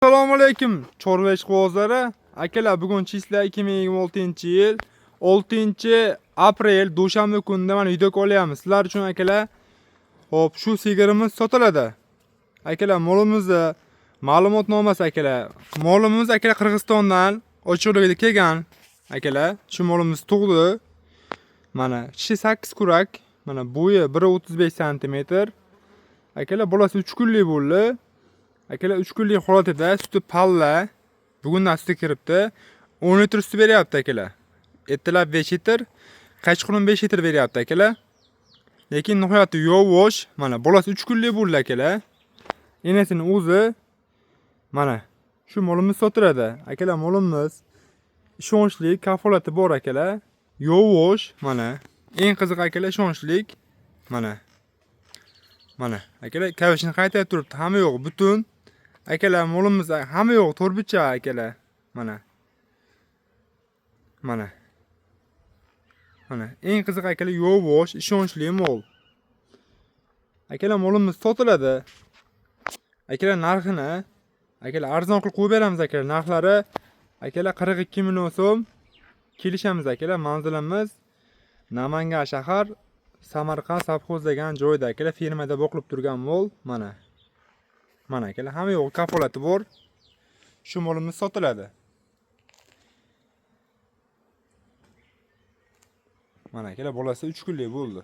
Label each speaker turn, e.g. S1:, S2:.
S1: Assalomu alaykum chorva ishqibozlari. Akalar, bugun chisla 2026-yil 6 aprel dushanba kunida mana video olyapmiz. Sizlar uchun akalar, hop, shu sigirimiz sotiladi. Akalar, molimizni ma'lumotnomasi akalar. Molimiz akalar Qirg'izistondan ochiqligida kelgan. Akalar, shu molimiz tug'di. Mana tishi 8 kurak, mana bo'yi 1.35 sm. Akalar, bolasi 3 kunlik bo'ldi. Akalar, 3 kunlik holatida suti palla. Bugundan suti kiribdi. 10 litr sut beryapti akalar. Ertalab 5 litr, kechqurun 5 litr beryapti akalar. Lekin nihoyatda yovosh. Mana bolasi 3 kunlik bo'ldi akalar. Enasini o'zi mana shu molimiz sotiladi. Akalar, molimiz ishonchli, kafolati bor akalar. Yovosh mana. Eng qiziq akalar, ishonchlik. Mana. Mana akalar, kavishini qaytarib turibdi. Hamma yo'q, butun. Akalar, molimiz hamma yo'q, to'rbicha akalar. Mana. Mana. Mana eng qiziq akalar, yovosh, ishonchli mol. Akalar, molimiz sotiladi. Akalar, narxini akalar arzon qilib qo'yib beramiz akalar. Narxlari akalar 42 million so'm. Kelishamiz akalar. Manzilimiz Namangan shahar, Samarqand sovxoz degan joyda akalar, fermada boqilib turgan mol mana. Mana akalar, hamma yo'q, kafolati bor. Shu molimiz sotiladi. Mana akalar, bolasi 3 kunlik bo'ldi.